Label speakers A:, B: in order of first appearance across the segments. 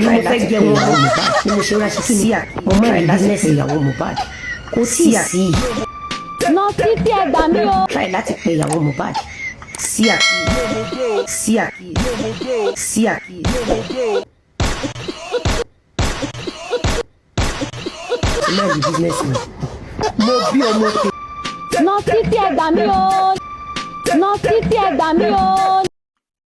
A: Mo fẹ́ jẹ wọn ni mo ṣe ra sí sí mo mọ ẹ̀ business ìyàwó Mohbad kò sí sí.
B: Nà títí, ẹ gbà mí o.
A: Try láti pe ìyàwó Mohbad sí àkíyèsí, sí àkíyèsí, sí àkíyèsí. Náà di business mi, mo bí ọmọ tèmi.
B: Nà títí, ẹ gbà mí o. Nà títí, ẹ gbà mí o.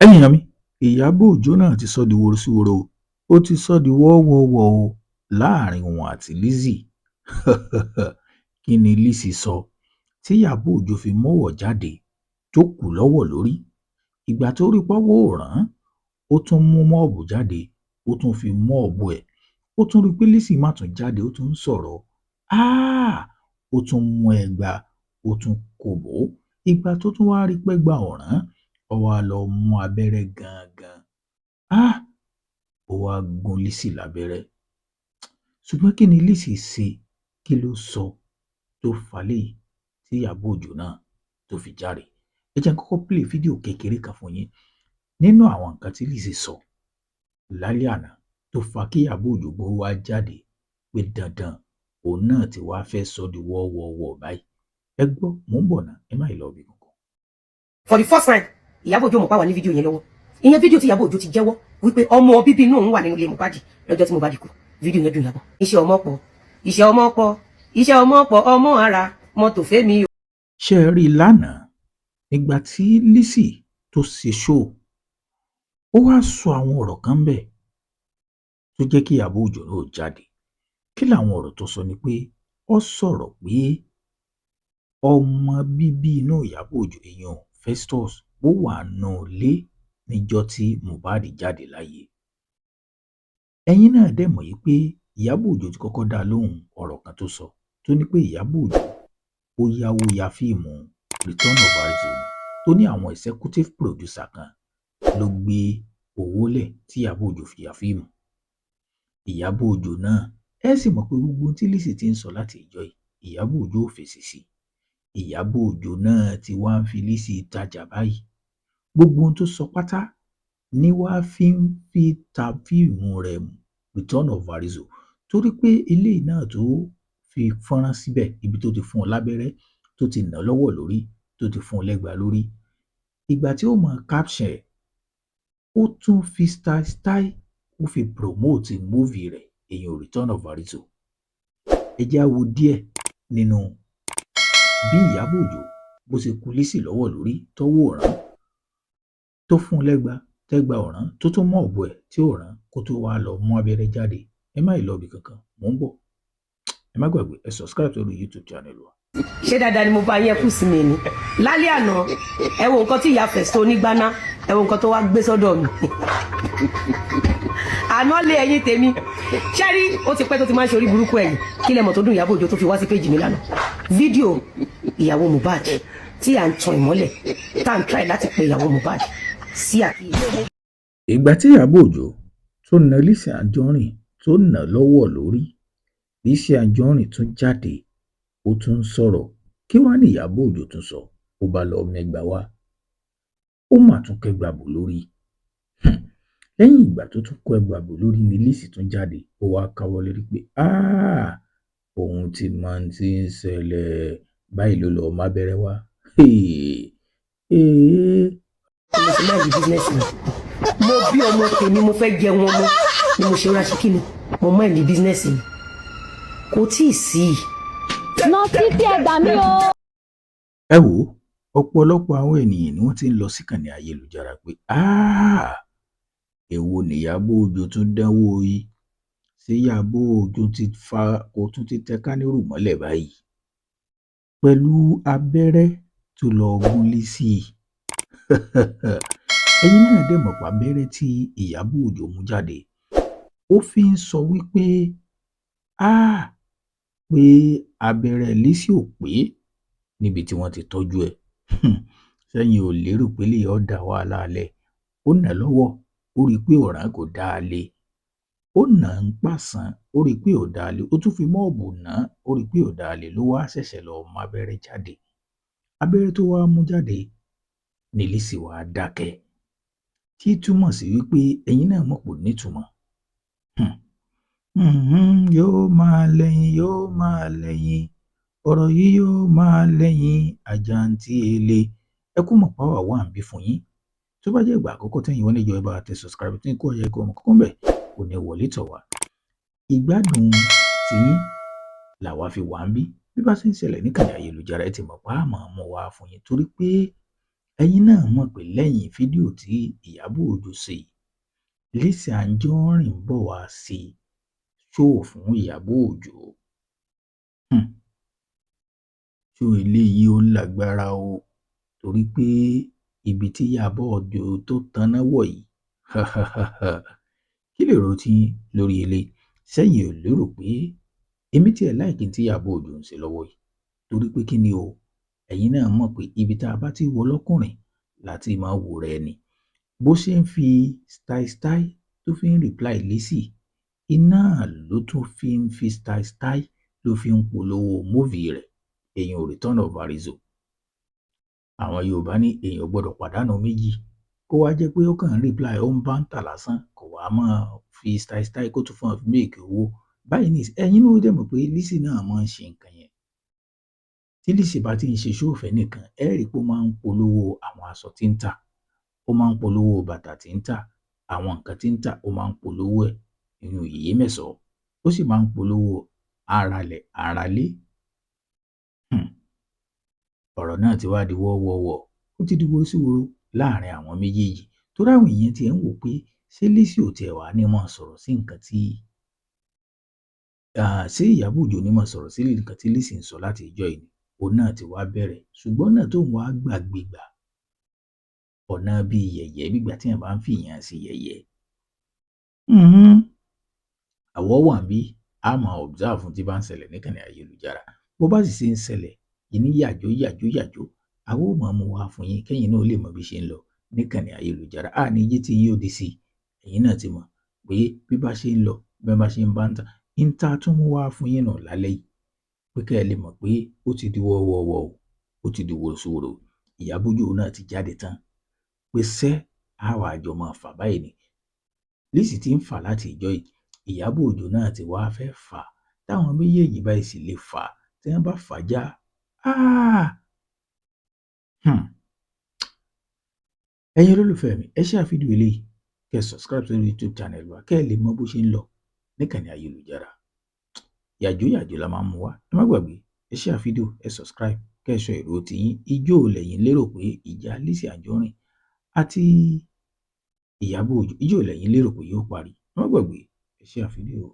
C: Ẹ̀yin èèyàn mi, Ìyábọ̀ Òjó náà ti sọ di woro-sí-woro o, ó ti sọ di wọ́ọ́wọ́ọ́wọ́ o láàrin òun àti Lizzy. Kí ni Lizzy sọ tí Ìyábọ̀ Òjó fi mọ́wọ́ jáde tó kù lọ́wọ́ lórí? Ìgbà tó rí pọ́wọ́ ò ràn án, ó tún mú mop jáde, ó tún fi mop ẹ̀. Ó tún rí i pé Lizzy má tún jáde, ó tún ń sọ̀rọ̀, ó tún mú ẹgba, ó tún kò bò ó. Ìgbà tó tún wáá rí i pẹ́gba ò ràn án, ó wáá lọ́ọ́ mú abẹ́rẹ́ gangan, ó wáá gún Lizzy lábẹ́rẹ́. Ṣùgbọ́n kí ni Lizzy ṣe? Kí ló sọ tó fa léyìí tí Ìyábọ̀ Òjó náà tó fi jáde? Ẹ jẹ́ n kọ́kọ́ play fídíò kékeré kan fún yín nínú àwọn nǹkan tí Lizzy sọ lálẹ́ àná tó fa kí Ìyábọ̀ Òjó gan wá jáde pé dandan òun náà ti wá fẹ́ sọ di wọ́ọ́wọ́ọ́wọ́ báyìí. Ẹ gbọ́, mò ń bọ̀ ná, ẹ má ì lọ ibì kankan.
A: For the first time, Ìyábọ̀ Òjó mọ̀ pá wà ní fídíò yẹn lọ́wọ́. Ìyẹn fídíò tí Ìyábọ̀ Òjó ti jẹ́wọ́ wípé ọmọ bíbí inú òun wà nínú ilé Mohbad lọ́jọ́ tí Mohbad kú. Fídíò yẹn dùn Ìyábọ̀. Iṣẹ́ ọmọ pọ̀, iṣẹ́ ọmọ pọ̀, iṣẹ́ ọmọ pọ̀, ọmọ ara mọ́tò fẹ́mi.
C: Ṣé ẹ rí i lánàá nígbà tí Lizzy tó ṣe show, ó wáá sọ àwọn ọ̀rọ̀ kan ńbẹ̀ tó jẹ́ kí Ìyábọ̀ Òjó náà jáde. Kí làwọn ọ̀rọ̀ tó sọ? Ni pé ó sọ̀rọ̀ pé ọmọ bíbí inú Ìyábọ̀ Òjó, èèyàn Festus, ó wà nínú ilé níjọ́ tí Mohbad jáde láyé. Ẹ̀yin náà dẹ̀ mọ̀ yìí pé Ìyábọ̀ Òjó ti kọ́kọ́ dá lóhùn ọ̀rọ̀ kan tó sọ, tó ní pé Ìyábọ̀ Òjó ó yáwó ya fíìmù Return of Arinzo ni, tó ní àwọn executive producer kan ló gbé owó lẹ̀ tí Ìyábọ̀ Òjó fi ya fíìmù. Ìyábọ̀ Òjó náà, ẹ sì mọ̀ pé gbogbo ohun tí Lizzy ti ń sọ láti ìjọ́ yìí, Ìyábọ̀ Òjó ò fèsì sí. Ìyábọ̀ Òjó náà ti wá ń fi Lizzy tajà báyìí. Gbogbo ohun tó sọ pátá ní wàá fi ń fi ta fíìmù rẹ̀ Return of Arinzo, torí pé eléyìí náà tó fi fọ́nrán síbẹ̀, ibi tó ti fún un lábẹ́rẹ́, tó ti nà lọ́wọ́ lórí, tó ti fún un lẹ́gba lórí, ìgbà tí ó mọ caption ẹ̀, ó tún fi style style ó fi promote movie rẹ̀, èèyàn Return of Arinzo. Ẹ jẹ́ á wo díẹ̀ nínú bí Ìyábọ̀ Òjó bó ṣe ku Lizzy lọ́wọ́ lórí tọ́wọ́ ò rán, tó fún un lẹ́gba tẹ́gba ò rán, tó tún mop ẹ̀ tí ò rán, kó tó wáá lọ mú abẹ́rẹ́ jáde. Ẹ má ì lọ ibì kankan, mò ń bọ̀. Ẹ má gbàgbé, ẹ subscribe sórí YouTube channel wa.
A: Ṣé dáadáa ni mo bá yẹn kù sí mi ni lálẹ́ àná? Ẹ wo nǹkan tí ìyá Festo onígbáná, ẹ wo nǹkan tó wá gbé sọ́dọ̀ mi àná lé. Ẹ̀yin tèmi, ṣé rí, ó ti pẹ́ tó ti máa ń ṣe orí burúkú. Ẹ̀yìn kí lẹ mọ̀ tó dùn Ìyábọ̀ Òjó tó fi wá sí péjì mi lánàá? Fídíò ìyàwó Mohbad tí à ń tan ìmọ́lẹ̀, tá à ń try láti pe ìyàwó Mohbad sí àkíyèsí.
C: Ìgbà tí Ìyábọ̀ Òjó tó na Lizzy Anjorin, tó nà lọ́wọ́ lórí, Lizzy Anjorin tún jáde, ó tún ń sọ̀rọ̀. Kí wàá ní Ìyábọ̀ Òjó tún sọ? Ó bá lọ́ọ́ mẹ́gbàá wá, ó mà tún kẹgbà bò lórí. Lẹ́yìn ìgbà tó tún kó ẹgbà bò lórí ni Lizzy tún jáde, ó wáá káwọ́ lérí pé òun ti mọ ohun tí ń ṣẹlẹ̀ báyìí, ló lọ́ọ́ mábẹ́rẹ́ wá.
A: Mo ṣe máa di business mi, mo bí ọmọ tèmi, mo fẹ́ jẹun ọmọ ni mo ṣe ra ṣe kí ni mo máa ní business mi kò tí ì sí.
B: Nà títí, ẹ gbà mí o.
C: Ẹ wo, ọ̀pọ̀lọpọ̀ àwọn ènìyàn ni wọ́n ti ń lọ síkànnì ayélujára pé èwo nìyàbọ̀ Òjó tún dánwò yìí? Ṣé Ìyábọ̀ Òjó ti fa kó tún ti tẹ kánírù mọ́lẹ̀ báyìí pẹ̀lú abẹ́rẹ́ tó lọ́ọ́ gún Lizzy? Ẹ̀yin náà dẹ̀ mọ̀ pé abẹ́rẹ́ tí Ìyábọ̀ Òjó mú jáde, ó fi ń sọ wípé pé abẹ́rẹ́ Lizzy ò pé níbi tí wọ́n ti tọ́jú ẹ̀. Sẹ́yìn ò lérò pé lè ọ́ dá wàhálà lẹ̀? Ó nà lọ́wọ́, ó rí i pé ọ̀ràn kò dáa lé, ó nà ń pàṣán, ó rí i pé ò dáa lé, ó tún fi mop nà án, ó rí i pé ò dáa lé, ló wá ṣẹ̀ṣẹ̀ lọ́ọ́ mú abẹ́rẹ́ jáde. Abẹ́rẹ́ tó wá mú jáde ní Lizzy wàá dákẹ́, tí túmọ̀ sí wípé ẹ̀yin náà mọ̀ pé ó nítumọ̀. Yóò máa lẹ́yìn, yóò máa lẹ́yìn, ọ̀rọ̀ yìí yóò máa lẹ́yìn àjàǹtí ele. Ẹ kú mọ̀ páwà wà ń bí fún yín. Tó bá jẹ́ ìgbà àkọ́kọ́ tẹ́yìn wọ́n níjọ, ẹ bá tẹ subscribe tí kò yẹ kó mọ̀ kókó ń bẹ̀ kò ní wọlé tọ̀ wá. Ìgbádùn tiyín làwa fi wà ń bí. Bí bá ṣe ń ṣẹlẹ̀ níkànnì ayélujára, ẹ ti mọ̀ pé a máa mú wá fún yín, torí pé ẹ̀yin náà mọ̀ pé lẹ́yìn fídíò tí Ìyábọ̀ Òjó ṣe yìí, Lizzy Anjorin ń bọ̀ wá sí show fún Ìyábọ̀ Òjó. Show eléyìí ó lágbára o, torí pé ibi tí Ìyábọ̀ Òjó tó tanná wọ̀ yìí, kí lèrò tiyín lórí eléyìí? Ṣẹ́yìn ò lérò pé èmi tiẹ̀ like tí Ìyábọ̀ Òjó ń ṣe lọ́wọ́ yìí? Torí pé kí ni o, ẹ̀yin náà mọ̀ pé ibi tá a bá ti wọ lọ́kùnrin láti máa wò rẹ ni. Bó ṣe ń fi style style tó fi ń reply Lizzy, iná ló tún fi ń fi style style ló fi ń polówó movie rẹ̀, èèyàn Return of Arinzo. Àwọn Yorùbá ní èèyàn ò gbọ́dọ̀ pàdánù méjì, kó wá jẹ́ pé ó kàn ń reply, ó ń banter lásán, kò wá máa fi style style kó tún fún ọ fi make owó báyìí ní. Ẹ̀yin náà ó dẹ̀ mọ̀ pé Lizzy náà máa ń ṣe nǹkan yẹn. Tí Lizzy bá ti ń ṣe show fẹ́ nìkan, ẹ rí i pé ó máa ń polówó àwọn aṣọ tí ń tà, ó máa ń polówó bàtà tí ń tà, àwọn nǹkan tí ń tà, ó máa ń polówó ẹ̀ nínú yèyé mẹ̀sọ́, ó sì máa ń polówó aralẹ̀ aralé. Ọ̀rọ̀ náà ti wá di wọ́wọ́wọ́, ó ti di wosíworo láàrin àwọn méjèèjì, torí àwọn èèyàn tiẹ̀ ń wò pé ṣé Lizzy ò tiẹ̀ wá ní máa sọ̀rọ̀ sí nǹkan tí ṣé Ìyábọ̀ Òjó ní máa sọ̀rọ̀ sí nǹkan tí Lizzy ń sọ láti ìjọ́ yìí ni. Òun náà ti wá bẹ̀rẹ̀, ṣùgbọ́n náà tóun wá gbàgbé gbà ọ̀nà bíi yẹ̀yẹ́, bígbà tí èèyàn bá ń fìyàn ṣe yẹ̀yẹ́. Àwọ̀ wà níbí, a máa observe tí bá ń ṣẹlẹ̀ níkànnì ayélujára. Bó bá sì ṣe ń ṣẹlẹ̀ ní yàjó yàjó yàjó, àwa ó máa mú wá fún yín, kẹ́yìn náà lè mọ bí ṣe ń lọ níkànnì ayélujára. A ní jẹ́ tí yín ó di sí i. Ẹ̀yin náà ti mọ̀ pé bí bá ṣe ń lọ, bí wọ́n bá ṣe ń bá ń tà ń ta tún mú wá fún yín náà lálẹ́ yìí, pé kẹ́ ẹ lè mọ̀ pé ó ti di wọ́wọ́wọ́ o, ó ti di wòròsowòrò. Ìyábọ̀ Òjó náà ti jáde tán pé sẹ́ á wàá jọ máa fà báyìí ni. Lizzy ti ń fà láti ìjọ́ yìí, Ìyábọ̀ Òjó náà ti wá fẹ́ fà. Táwọn méjèèjì báyìí sì lè fà, tí wọ́n bá fà já. Ẹ̀yin olólùfẹ́ mi, ẹ share fídíò eléyìí, kẹ́ ẹ subscribe sórí YouTube channel wa, kẹ́ ẹ lè mọ bó ṣe ń lọ níkànnì ayélujára. Yàjó yàjó la máa ń mú wá. Ẹ má gbàgbé, ẹ share fídíò, ẹ subscribe, kẹ́ ẹ sọ èrò tiyín. Ijó lẹ̀yin lérò pé ìjà Lizzy Anjorin àti Ìyábọ̀ Òjó, ijó lẹ̀yin lérò pé yóò parí? Ẹ má gbàgbé, ẹ share fídíò.